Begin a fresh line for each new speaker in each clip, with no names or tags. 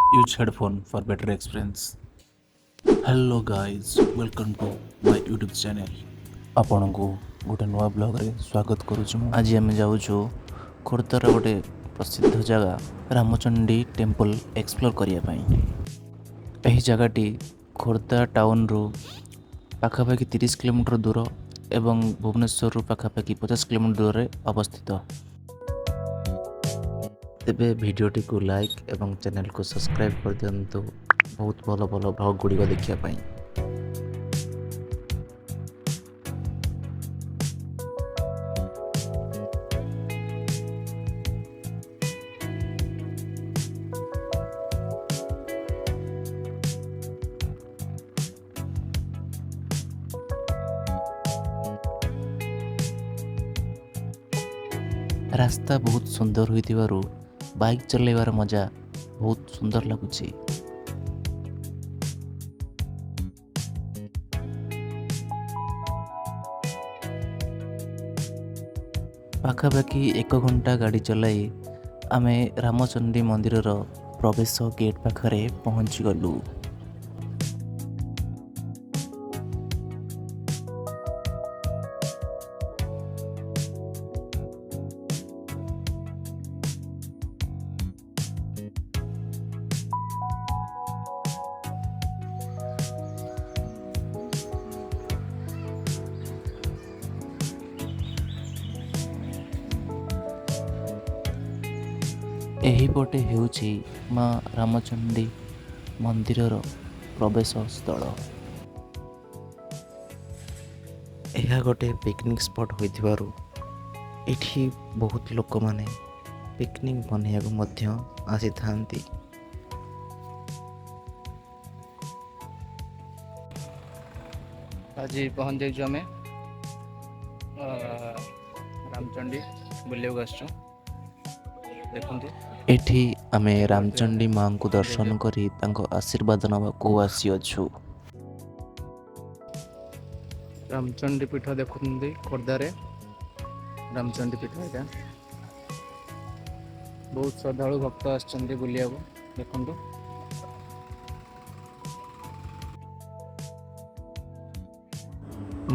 Use headphone for better experience. Hello guys, welcome to my YouTube channel. ଆପଣଙ୍କୁ ଗୋଟେ ନୂଆ ବ୍ଲଗ୍ରେ ସ୍ୱାଗତ କରୁଛି ମୁଁ। ଆଜି ଆମେ ଯାଉଛୁ ଖୋର୍ଦ୍ଧାର ଗୋଟେ ପ୍ରସିଦ୍ଧ ଜାଗା ରାମଚଣ୍ଡୀ ଟେମ୍ପଲ୍ ଏକ୍ସପ୍ଲୋର୍ କରିବା ପାଇଁ। ଏହି ଜାଗାଟି ଖୋର୍ଦ୍ଧା ଟାଉନରୁ ପାଖାପାଖି 30 କିଲୋମିଟର ଦୂର ଏବଂ ଭୁବନେଶ୍ୱରରୁ ପାଖାପାଖି 50 କିଲୋମିଟର ଦୂରରେ ଅବସ୍ଥିତ। ତେବେ ଭିଡ଼ିଓଟିକୁ ଲାଇକ୍ ଏବଂ ଚ୍ୟାନେଲକୁ ସବସ୍କ୍ରାଇବ୍ କରିଦିଅନ୍ତୁ ବହୁତ ଭଲ ଭଲ ବ୍ଲଗ୍ ଗୁଡ଼ିକ ଦେଖିବା ପାଇଁ। ରାସ୍ତା ବହୁତ ସୁନ୍ଦର ହୋଇଥିବାରୁ ବାଇକ୍ ଚଲାଇବାର ମଜା ବହୁତ ସୁନ୍ଦର ଲାଗୁଛି। ପାଖାପାଖି 1 ଘଣ୍ଟା ଗାଡ଼ି ଚଲାଇ ଆମେ ରାମଚଣ୍ଡୀ ମନ୍ଦିରର ପ୍ରବେଶ ଗେଟ୍ ପାଖରେ ପହଞ୍ଚିଗଲୁ। ଏହିପଟେ ହେଉଛି ମା ରାମଚଣ୍ଡୀ ମନ୍ଦିରର ପ୍ରବେଶ ସ୍ଥଳ। ଏହା ଗୋଟେ ପିକନିକ୍ ସ୍ପଟ୍ ହୋଇଥିବାରୁ ଏଠି ବହୁତ ଲୋକମାନେ ପିକନିକ୍ ବନେଇବାକୁ ମଧ୍ୟ ଆସିଥାନ୍ତି।
ଆଜି ପହଞ୍ଚି ଯାଇଛୁ ଆମେ ରାମଚଣ୍ଡୀ ବୁଲିବାକୁ ଆସିଛୁ, ଦେଖନ୍ତୁ।
ଏଠି ଆମେ ରାମଚଣ୍ଡୀ ମାଙ୍କୁ ଦର୍ଶନ କରି ତାଙ୍କ ଆଶୀର୍ବାଦ ନେବାକୁ ଆସିଅଛୁ।
ରାମଚଣ୍ଡୀ ପୀଠ ଦେଖୁଛନ୍ତି, ଖୋର୍ଦ୍ଧାରେ ରାମଚଣ୍ଡୀ ପୀଠ ଏଇଟା। ବହୁତ ଶ୍ରଦ୍ଧାଳୁ ଭକ୍ତ ଆସିଛନ୍ତି ବୁଲିବାକୁ, ଦେଖନ୍ତୁ।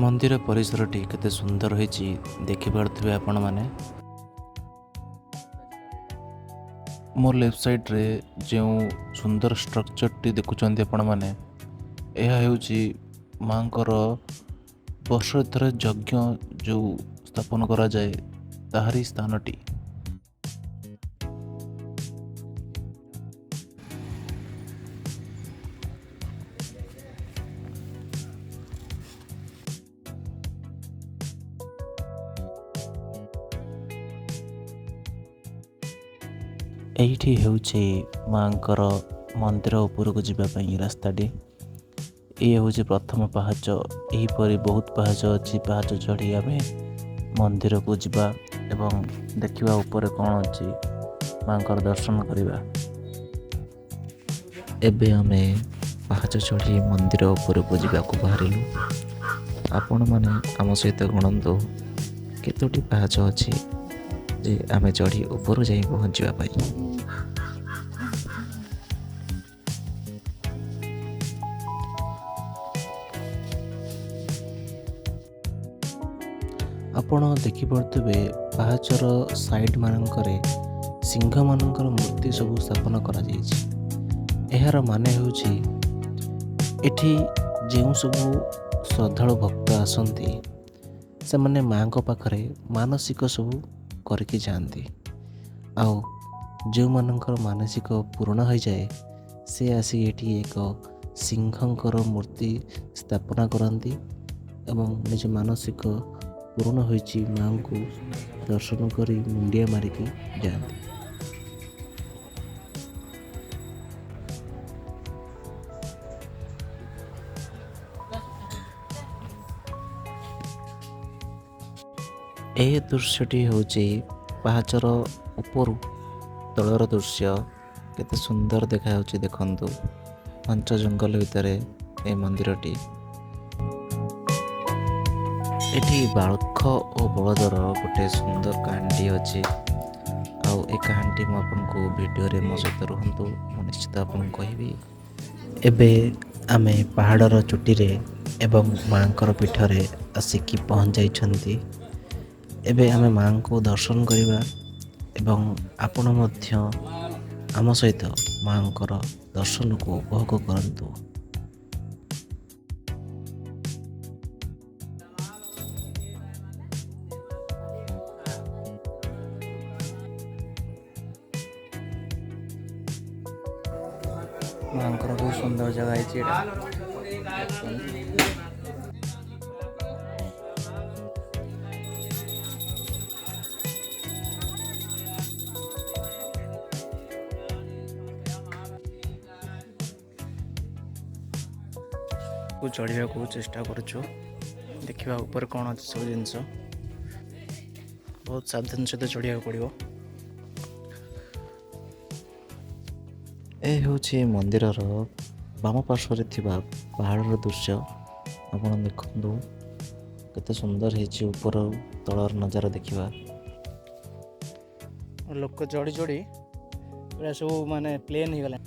ମନ୍ଦିର ପରିସରଟି କେତେ ସୁନ୍ଦର ହେଇଛି ଦେଖିପାରୁଥିବେ ଆପଣମାନେ। ମୋ ଲେଫ୍ଟ ସାଇଡ଼୍ରେ ଯେଉଁ ସୁନ୍ଦର ଷ୍ଟ୍ରକ୍ଚରଟି ଦେଖୁଛନ୍ତି ଆପଣମାନେ, ଏହା ହେଉଛି ମାଙ୍କର ବର୍ଷରେ ଥରେ ଯଜ୍ଞ ଯେଉଁ ସ୍ଥାପନ କରାଯାଏ ତାହାରି ସ୍ଥାନଟି। ଏଇଠି ହେଉଛି ମାଙ୍କର ମନ୍ଦିର ଉପରକୁ ଯିବା ପାଇଁ ରାସ୍ତାଟି। ଇଏ ହେଉଛି ପ୍ରଥମ ପାହାଚ। ଏହିପରି ବହୁତ ପାହାଚ ଅଛି। ପାହାଚ ଚଢ଼ି ଆମେ ମନ୍ଦିରକୁ ଯିବା ଏବଂ ଦେଖିବା ଉପରେ କ'ଣ ଅଛି, ମାଙ୍କର ଦର୍ଶନ କରିବା।
ଏବେ ଆମେ ପାହାଚ ଚଢ଼ି ମନ୍ଦିର ଉପରକୁ ଯିବାକୁ ବାହାରିଲୁ। ଆପଣମାନେ ଆମ ସହିତ ଗଣନ୍ତୁ କେତୋଟି ପାହାଚ ଅଛି ଯେ ଆମେ ଚଢ଼ି ଉପରୁ ଯାଇ ପହଞ୍ଚିବା ପାଇଁ।
ଆପଣ ଦେଖିପାରୁଥିବେ ପାହାଚର ସାଇଡ଼୍ ମାନଙ୍କରେ ସିଂହମାନଙ୍କର ମୂର୍ତ୍ତି ସବୁ ସ୍ଥାପନ କରାଯାଇଛି। ଏହାର ମାନେ ହେଉଛି ଏଠି ଯେଉଁ ସବୁ ଶ୍ରଦ୍ଧାଳୁ ଭକ୍ତ ଆସନ୍ତି ସେମାନେ ମାଆଙ୍କ ପାଖରେ ମାନସିକ ସବୁ କରିକି ଯାଆନ୍ତି, ଆଉ ଯେଉଁମାନଙ୍କର ମାନସିକ ପୂରଣ ହୋଇଯାଏ ସେ ଆସି ଏଠି ଏକ ସିଂହଙ୍କର ମୂର୍ତ୍ତି ସ୍ଥାପନା କରନ୍ତି ଏବଂ ନିଜ ମାନସିକ ପୂରଣ ହୋଇଛି ମାଆଙ୍କୁ ଦର୍ଶନ କରି ମୁଣ୍ଡିଆ ମାରିକି ଯାଆନ୍ତି।
ଏହି ଦୃଶ୍ୟଟି ହେଉଛି ପାହାଚର ଉପରୁ ତଳର ଦୃଶ୍ୟ। କେତେ ସୁନ୍ଦର ଦେଖାଯାଉଛି ଦେଖନ୍ତୁ। ଘଞ୍ଚ ଜଙ୍ଗଲ ଭିତରେ ଏ ମନ୍ଦିରଟି। ଏଠି ବାଳକ ଓ ବଳଦର ଗୋଟେ ସୁନ୍ଦର କାହାଣୀଟି ଅଛି, ଆଉ ଏ କାହାଣୀଟି ମୁଁ ଆପଣଙ୍କୁ ଭିଡ଼ିଓରେ ମୋ ସହିତ ରୁହନ୍ତୁ, ମୁଁ ନିଶ୍ଚିତ ଆପଣଙ୍କୁ କହିବି।
ଏବେ ଆମେ ପାହାଡ଼ର ଚୁଟିରେ ଏବଂ ମାଆଙ୍କର ପୀଠରେ ଆସିକି ପହଞ୍ଚାଇଛନ୍ତି। ଏବେ ଆମେ ମାଆଙ୍କୁ ଦର୍ଶନ କରିବା ଏବଂ ଆପଣ ମଧ୍ୟ ଆମ ସହିତ ମାଆଙ୍କର ଦର୍ଶନକୁ ଉପଭୋଗ କରନ୍ତୁ।
ମାଆଙ୍କର ବହୁତ ସୁନ୍ଦର ଜାଗା ହେଇଛି ଏଇଟା। ଦେଖନ୍ତୁ। କୁ ଚଢ଼ିବାକୁ ଚେଷ୍ଟା କରୁଛୁ, ଦେଖିବା ଉପରେ କ'ଣ ଅଛି ସବୁ ଜିନିଷ। ବହୁତ ସାବଧାନ ସହିତ ଚଢ଼ିବାକୁ ପଡ଼ିବ।
ଏ ହେଉଛି ମନ୍ଦିରର ବାମ ପାର୍ଶ୍ୱରେ ଥିବା ପାହାଡ଼ର ଦୃଶ୍ୟ। ଆପଣ ଦେଖନ୍ତୁ କେତେ ସୁନ୍ଦର ହେଇଛି ଉପର ତଳର ନଜାରା ଦେଖିବା।
ଲୋକ ଚଢ଼ି ଚଢ଼ି ପୁରା ସବୁ ମାନେ ପ୍ଲେନ୍ ହେଇଗଲା।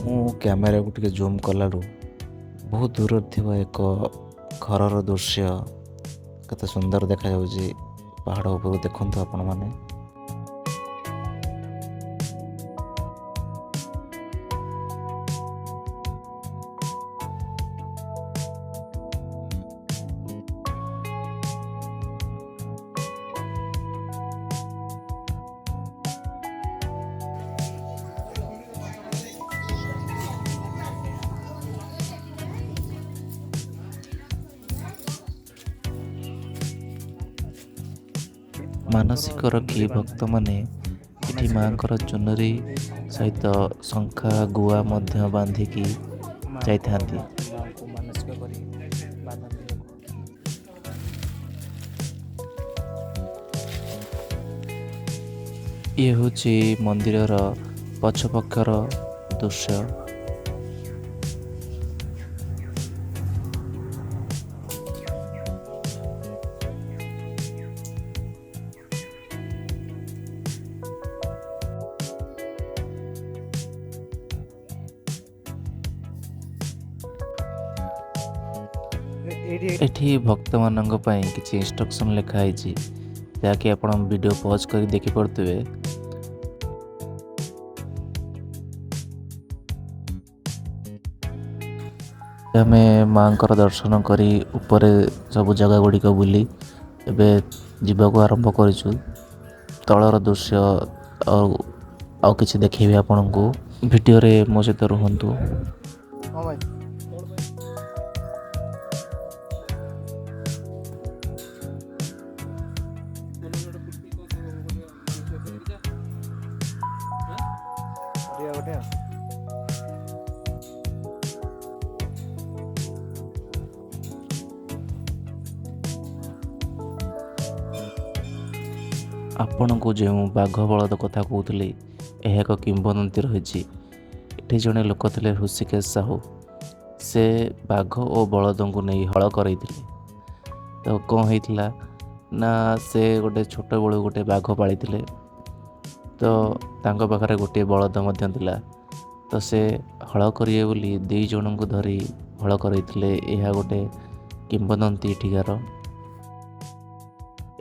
ମୁଁ କ୍ୟାମେରାକୁ ଟିକେ ଜୁମ୍ କଲାରୁ ବହୁତ ଦୂରରେ ଥିବା ଏକ ଘରର ଦୃଶ୍ୟ କେତେ ସୁନ୍ଦର ଦେଖାଯାଉଛି ପାହାଡ଼ ଉପରୁ। ଦେଖନ୍ତୁ ଆପଣମାନେ। ମାନସିକ ରଖି ଭକ୍ତମାନେ ଏଠି ମାଆଙ୍କର ଚୁନରି ସହିତ ଶଙ୍ଖା ଗୁଆ ମଧ୍ୟ ବାନ୍ଧିକି ଯାଇଥାନ୍ତି।
ମାଆଙ୍କୁ ମାନସିକ କରି ବାନ୍ଧନ୍ତି ଲୋକ।
ଇଏ ହେଉଛି ମନ୍ଦିରର ପଛପକ୍ଷର ଦୃଶ୍ୟ।
ଏଇଠି
ଏଠି ଭକ୍ତମାନଙ୍କ ପାଇଁ କିଛି ଇନଷ୍ଟ୍ରକ୍ସନ୍ ଲେଖା ହେଇଛି, ଯାହାକି ଆପଣ ଭିଡ଼ିଓ ପଜ୍ କରି ଦେଖିପାରୁଥିବେ। ଆମେ ମାଆଙ୍କର ଦର୍ଶନ କରି ଉପରେ ସବୁ ଜାଗା ଗୁଡ଼ିକ ବୁଲି ଏବେ ଯିବାକୁ ଆରମ୍ଭ କରିଛୁ। ତଳର ଦୃଶ୍ୟ ଆଉ କିଛି ଦେଖେଇବି ଆପଣଙ୍କୁ। ଭିଡ଼ିଓରେ ମୋ ସହିତ ରୁହନ୍ତୁ।
ହଁ ଭାଇ, କରିବା ଗୋଟେ ଆଉ।
ଆପଣଙ୍କୁ ଯେଉଁ ବାଘ ବଳଦ କଥା କହୁଥିଲି, ଏହା ଏକ କିମ୍ବଦନ୍ତୀ ରହିଛି। ଏଠି ଜଣେ ଲୋକ ଥିଲେ ହୃଷିକେଶ ସାହୁ। ସେ ବାଘ ଓ ବଳଦଙ୍କୁ ନେଇ ହଳ କରେଇଥିଲେ। ତ କ'ଣ ହେଇଥିଲା ନା, ସେ ଗୋଟେ ଛୋଟବେଳୁ ଗୋଟେ ବାଘ ପାଳିଥିଲେ। ତ ତାଙ୍କ ପାଖରେ ଗୋଟିଏ ବଳଦ ମଧ୍ୟ ଥିଲା। ତ ସେ ହଳ କରିବେ ବୋଲି ଦୁଇ ଜଣଙ୍କୁ ଧରି ହଳ କରେଇଥିଲେ। ଏହା ଗୋଟେ କିମ୍ବଦନ୍ତୀ ଏଠିକାର।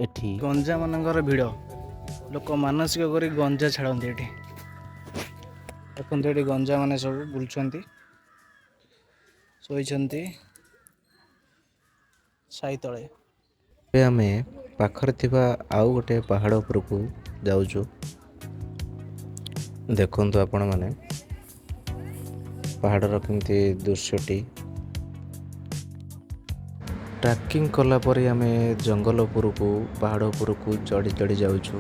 ଏଠି
ଗଞ୍ଜା ମାନଙ୍କର ଭିଡ଼, ଲୋକ ମାନସିକ କରି ଗଞ୍ଜା ଛାଡ଼ନ୍ତି ଏଠି। ଦେଖନ୍ତୁ ଏଠି ଗଞ୍ଜା ମାନେ ସବୁ ବୁଲୁଛନ୍ତି, ଶୋଇଛନ୍ତି ଛାଇ ତଳେ।
ଏବେ ଆମେ ପାଖରେ ଥିବା ଆଉ ଗୋଟେ ପାହାଡ଼ ଉପରକୁ ଯାଉଛୁ। ଦେଖନ୍ତୁ ଆପଣମାନେ ପାହାଡ଼ର କେମିତି ଦୃଶ୍ୟଟି। ଟ୍ରାକିଂ କଲା ପରେ ଆମେ ଜଙ୍ଗଲ ଉପରକୁ, ପାହାଡ଼ ଉପରକୁ ଚଢ଼ି ଚଢ଼ି ଯାଉଛୁ।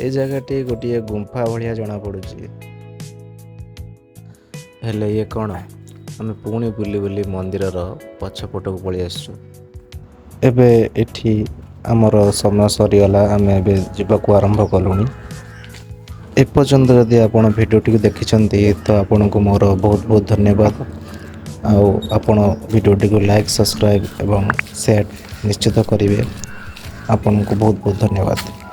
ଏ ଜାଗାଟି ଗୋଟିଏ ଗୁମ୍ଫା ଭଳିଆ ଜଣାପଡ଼ୁଛି। ହେଲେ ଇଏ କ'ଣ, ଆମେ ପୁଣି ବୁଲି ବୁଲି ମନ୍ଦିରର ପଛପଟକୁ ପଳେଇ ଆସିଛୁ। ଏବେ ଏଠି ଆମର ସମୟ ସରିଗଲା, ଆମେ ଏବେ ଯିବାକୁ ଆରମ୍ଭ କଲୁଣି। ଏପର୍ଯ୍ୟନ୍ତ ଯଦି ଆପଣ ଭିଡ଼ିଓଟିକୁ ଦେଖିଛନ୍ତି, ତ ଆପଣଙ୍କୁ ମୋର ବହୁତ ବହୁତ ଧନ୍ୟବାଦ। ଆଉ ଆପଣ ଭିଡ଼ିଓଟିକୁ ଲାଇକ୍, ସବସ୍କ୍ରାଇବ୍ ଏବଂ ସେୟାର ନିଶ୍ଚିତ କରିବେ। ଆପଣଙ୍କୁ ବହୁତ ବହୁତ ଧନ୍ୟବାଦ।